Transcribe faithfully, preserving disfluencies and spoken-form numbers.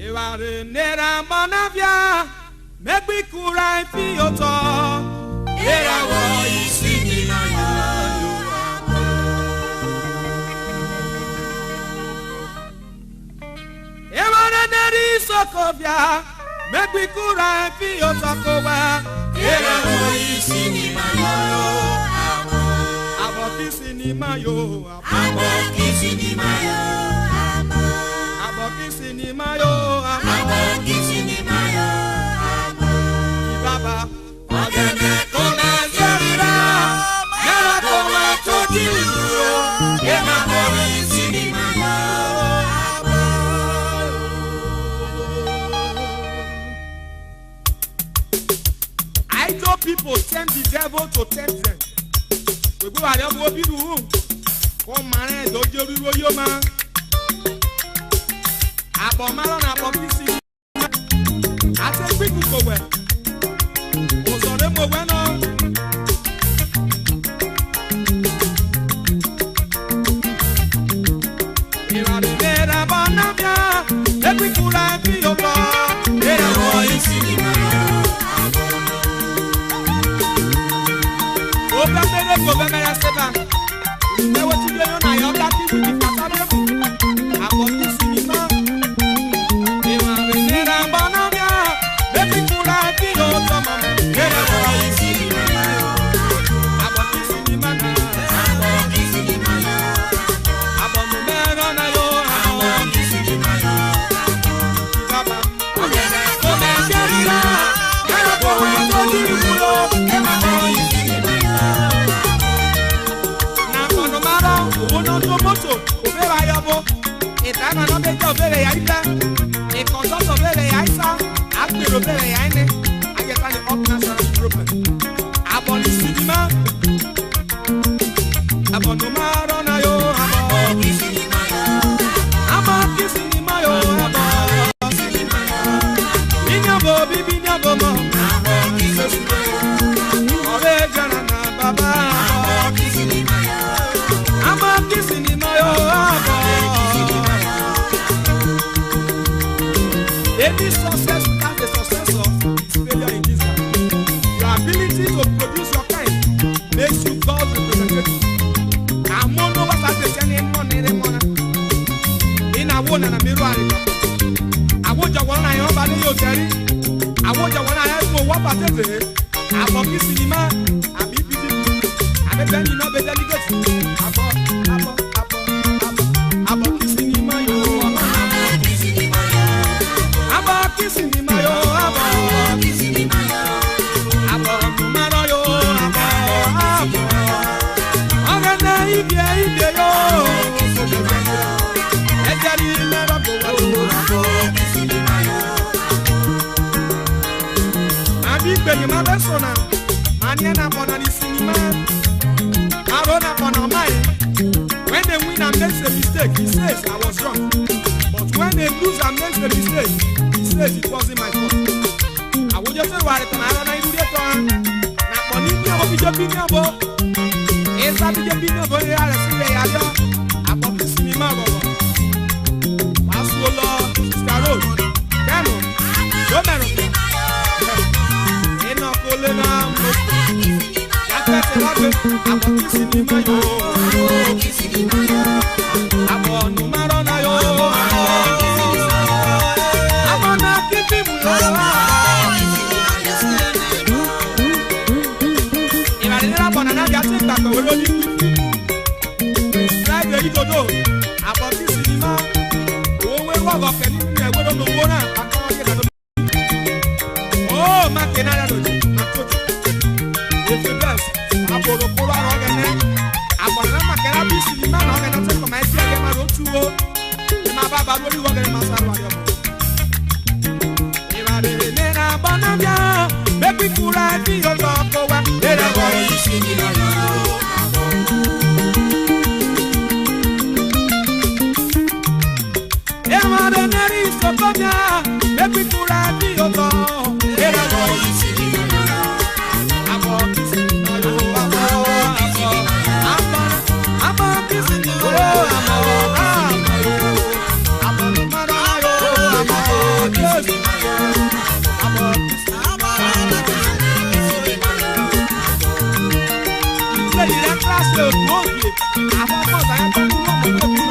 Evware nera mọ na via, me gbe ikura phiyotọ, era wọ isi mi na yo. Evware neri isoko via, me gbe ikura phiyotọ kẹ owẹ, era wọ isi mi na yo. Abọ ki sinima yo, abọ ki sinima yo, abọ ki sinima yo, abọ ki sinima yo, abọ. Baba, Ọghẹnẹ, ko me viẹ rẹ, yẹrẹ ko wẹ todiri duro, emamọ ri sinima na. I told people, tempt the devil to tempt them. We gbe oware ọvo vwo biru hu, kọ marẹ ẹdẹ odje ruru oyoma. Akpọ marọ na akpọ Kristi. A te gbe ikun kẹ owẹ, ozọ re mu owẹ nọ. Erha rere rẹ abọ na phia, e gbe ikun rẹ phiyotọ, e rẹ vwọ isi. Ovẹ me re kẹ ovẹ mẹ rẹ Seba. Ẹ wo ti rere ọna yọ, ọga ki vwẹ ikpata rẹ emu. Abọ ki sinima. Emwa rere rẹ abọ na phia, e gbe ikun rẹ phiyotọ, mama. E rẹ vwọ isi. Abọ ki sinima na. Abọ nu me rọ na yo. Abọ ki sinima. Baba. Nabọ no marọ, ohwo nọ te omoto, o vẹ aye ọvo, eta ẹnana ọ be jẹ, o vẹ rẹ eya ivẹ, ekọsọsọ ọ vẹ rẹ eya esa, akpẹrẹ ọ vẹ rẹ eya ẹne, a je ta nẹ up national problem. Abọ ni sinima. Abọ no marọ na yo, abọ. Abọ ki sinima yo, abọ. Iniọvo bibi iniọvo mọ. Ọrẹ jara na baba. Abọ ki sinima yo, abọ. Any success without a successor is failure in disguise. Your ability to produce your kind makes you God's representative. Amo no wa sa te siẹn emọ nẹrhẹ emọ na. Ina wo nana mi ru are. Awo jẹ ọghwọrọ na yọ ọba ne yọ odẹ ri. Awo jẹ ọghwọrọ na yọ ẹgbẹ owọ ọba tete. Abọ ki sinima, abi bidi, abi bẹni nọ be delegate. Abọ, abọ, abọ, abọ, abọ ki sinima yo, abọ. Abọ ki sinima yo, abọ. Abọ nu marọ yo, abọ, abọ. Ọghẹnẹ ivie ivie yo. Ẹjẹ ri me rọ bo wa lo. Abi gbe ni ma be so na. Ma niẹ na abọ na ri sinima. Aro na abọ na ọmae. When a winner makes a mistake, he says, "I was wrong." But when a loser makes a mistake, he says, "It wasn't my fault." Awo je se ru oware kọmẹ arọ na iruo rẹ etọ na. Na akpọ ni iniọvo bi je bi iniọvo. Esa bi je bi iniọvo rẹ arẹ si rẹ eya riọ. Akpọ ki sinima ghọghọ. Wa suo lọ, Sister Rose. Kẹno, do mẹro. Enọ ko le na mo. Yakpẹtẹ wa gbe, akpọ ki sinima yo. Abọ nu marọ na yo. Abọ na ki bi mu yo. Emwa rere abọ nana dia te gba kẹ wẹrẹ oni. Friday yi dodo, abọ ki sinima. Owe ru ọghọ kẹ ni ẹwẹrẹ ono wo na, akọ ye na. Oh, ma ke na ra ro, ma to. If the best, aboro koro aro Ọghẹnẹ. Aboro na ma ke ra bi sinima na Ọghẹnẹ te kọ ma esi ẹgẹ ma ro tuo. Ma ba ba ro ri Ọghẹnẹ ma sa ro ayọ. Ira re ne na ba na bia, me pi kura ti yo lo ko wa. Era wa isi ni lo lo. Emwa re neri isoko mia, me gbe ikura phiyotọ. Era vwọ isi ni yo. Abọ ki si ni yo, abọ, abọ, abọ, abọ ki si ni yo, abọ, Eku ovie, avọ ọmọ sa ya ta ku ọmọ ke ku